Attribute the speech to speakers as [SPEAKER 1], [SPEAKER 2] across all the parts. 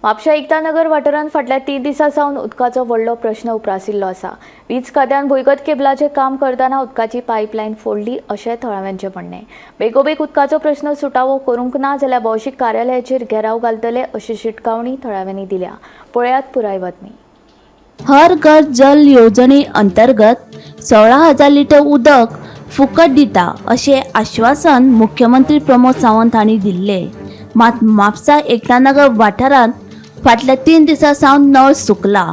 [SPEAKER 1] म्हापशा एकतानगर वाठारांत फाटल्या 3 दिसां सावन उदकाचो व्हडलो प्रश्न उप्रासिल्लो आसा. वीज खात्यान भुंयगत केबलाचें काम करतना उदकाची पायपलायन फोडली अशें थळाव्यांचें म्हणणें. बेगोबेग उदकाचो प्रश्न सुटावो करूंक ना जाल्यार भौशीक कार्यालयाचेर घेराव घालतले अशी शिटकावणी थळाव्यांनी दिल्या. पळयात पुराय बातमी.
[SPEAKER 2] हर घर जल येवजणे अंतर्गत 16,000 लिटर उदक फुकट दिता अशें आश्वासन मुख्यमंत्री प्रमोद सावंत हांणी दिल्लें. मात म्हापसा एकतानगर वाठारांत फाटल्या 3 दिसां सावन नळ सुकला.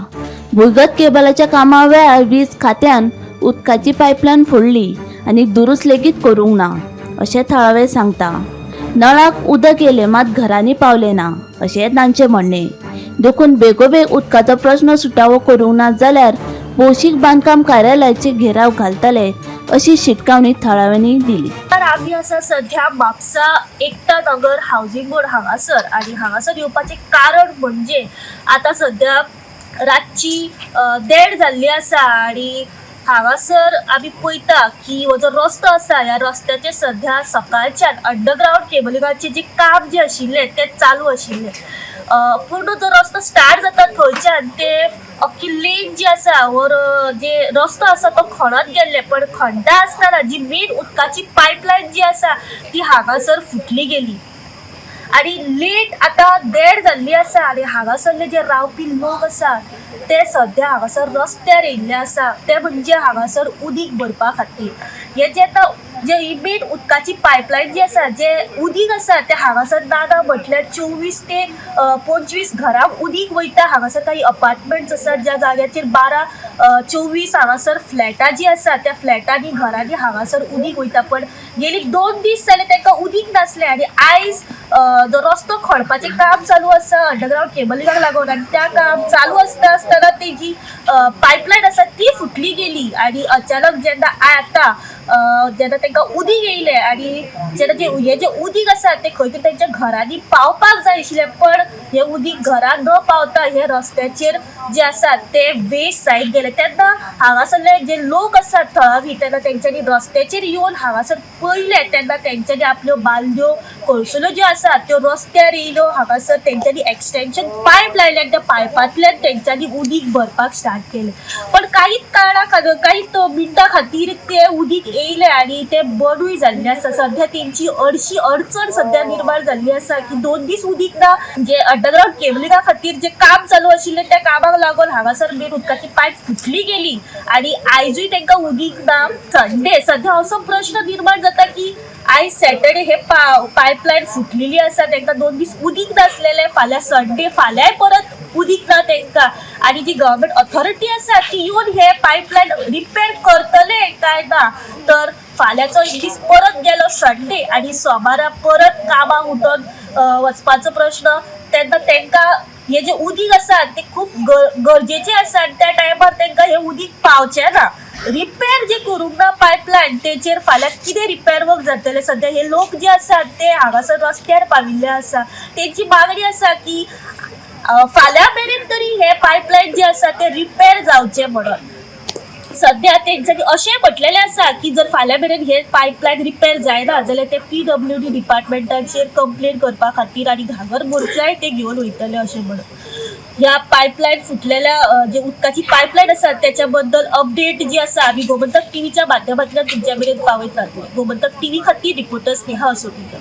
[SPEAKER 2] भुंयगत केबलाच्या कामा वेळार वीज खात्यान उदकाची पायपलायन फोडली आनी दुरुस्त लेगीत करूंक ना अशें थळावे सांगता. नळाक उदक येयलें मात घरांनी पावलें ना अशें तांचें म्हणणें. देखून बेगोबेग उदकाचो प्रश्न सुटावो करूंक ना जाल्यार भौशीक बांदकाम कार्यालयाचे घेराव घालतले अशी शिटकावणी थळाव्यांनी दिली.
[SPEAKER 3] तर आमी आसा सध्या म्हापसा एकता नगर हावजींग बोर्ड हांगासर आनी हांगासर येवपाचें कारण म्हणजे आतां सध्या रातची 1:30 जाल्ली आसा आनी हांगासर आमी पळयता की हो जो रस्तो आसा ह्या रस्त्याचेर सध्या सकाळच्यान अंडरग्रावंड केबलिंगाचें जें काम जें आशिल्लें तें चालू आशिल्लें. पूर्ण जो रस्तो स्टार्ट जाता थंयच्यान ते अख्खी लेन जी आसा वर जे रस्तो आसा तो खणत गेल्ले, पण खणटा आसतना जी मेन उदकाची पायपलायन जी आसा ती हांगासर फुटली गेली आनी लेट आतां 1:30 जाल्ली आसा आनी हांगासरले जे रावपी लोक आसात ते सद्या हांगासर रस्त्यार येयल्ले आसा ते म्हणजे हांगासर उदीक भरपा खातीर. हे जे आतां जे ही मेन उदकाची पायपलायन जी आसा जे उदीक आसा ते हांगासर ना ना म्हटल्यार 24 ते 25 घरांक उदीक वयता. हांगासर काही अपार्टमेंट्स आसात ज्या जाग्याचेर 12 24 हांगासर फ्लॅटां जी आसा त्या फ्लॅटांनी घरांनी हांगासर उदीक वयता, पण गेली 2 दीस जाले तांकां उदीक नासलें आनी आयज जो रस्तो खणपाचें काम चालू आसा अंडरग्रावंड केबलिंगाक लागून आनी त्या काम चालू आसता आसतना तेजी पायपलायन आसा ती फुटली गेली आनी अचानक जेन्ना आतां जेन्ना तांकां उदीक येयलें आनी जेन्ना जे हें जें उदीक आसा तें खंय तरी तेंच्या घरांनी पावपाक जाय आशिल्लें, पण हें उदीक घरान न पावता हे रस्त्याचेर जे आसा ते वेस्ट जायत गेले. तेन्ना हांगासरले जे लोक आसात थळावी तेन्ना तेंच्यांनी रस्त्याचेर येवन हांगासर पळयलें तेन्ना तेंच्यांनी आपल्यो बालद्यो कळसुल्यो ज्यो आसा त्यो रस्त्यार येयल्यो. हांगासर तेंच्यांनी एक्सटेंशन पायप लायले आनी त्या पायपांतल्यान तेंच्यांनी उदीक भरपाक स्टार्ट केलें, पण कांयच काळा खातीर कांयच मिनटां खातीर तें उदीक येयलें आनी तें बंदूय जाल्लें आसा. सध्या तेंची अडशी अडचण सध्या निर्माण जाल्ली आसा की 2 दीस उदीक ना. जे अंडरग्रावंड केबलिंगा खातीर जे काम चालू आशिल्लें त्या कामाक लागून हांगासर मेन उदकाची पायप फुटली गेली आनी आयजूय तांकां उदीक ना. संडे सध्या असो प्रश्न निर्माण जाता की आयज सॅटर्डे हे पायपलायन फुटलेली आसा, तांकां 2 दीस उदीक नासलेलें, फाल्यां संडे फाल्यांय परत उदीक ना तांकां आनी जी गव्हर्मेंट ऑथॉरिटी आसा ती येवन हे पायपलायन रिपेर करतले काय ना. तर फाल्यांचो एक दीस परत गेलो संडे आनी सोमारा परत कामाक उठोन वचपाचो प्रश्न. तेन्ना तांकां हे जे उदीक आसा ते खूब गरजेचें आसा आनी त्या टायमार तांकां हें उदीक पावचें ना. रिपेर जे करूंक ना पायपलायन तेचेर फाल्यां कितें रिपेर वर्क जातलें. सद्या हे लोक जे आसात ते हांगासर रस्त्यार पाविल्ले आसा, तेंची मागणी आसा की फाल्यां मेरेन तरी हे पायपलायन जे आसा ते रिपेर जावचें म्हणून. सद्या तेंच्यांनी अशें म्हटलेलें आसा की जर फाल्यां मेरेन हे पायपलायन रिपेर जायना जाल्यार ते PWD डिपार्टमेंटाचेर कंप्लेन करपा खातीर आनी घागर मोर्चाय ते घेवन वयतले अशें म्हणून. ह्या पायपलायन फुटलेल्या जे उदकाची पायपलायन आसा त्याच्या बद्दल अपडेट जी आसा आमी गोमंतक टीव्हीच्या माध्यमांतल्यान तुमच्या मेरेन पावयत रावतले. गोमंतक टीव्ही खातीर रिपोर्टर स्नेहा असोटीकर.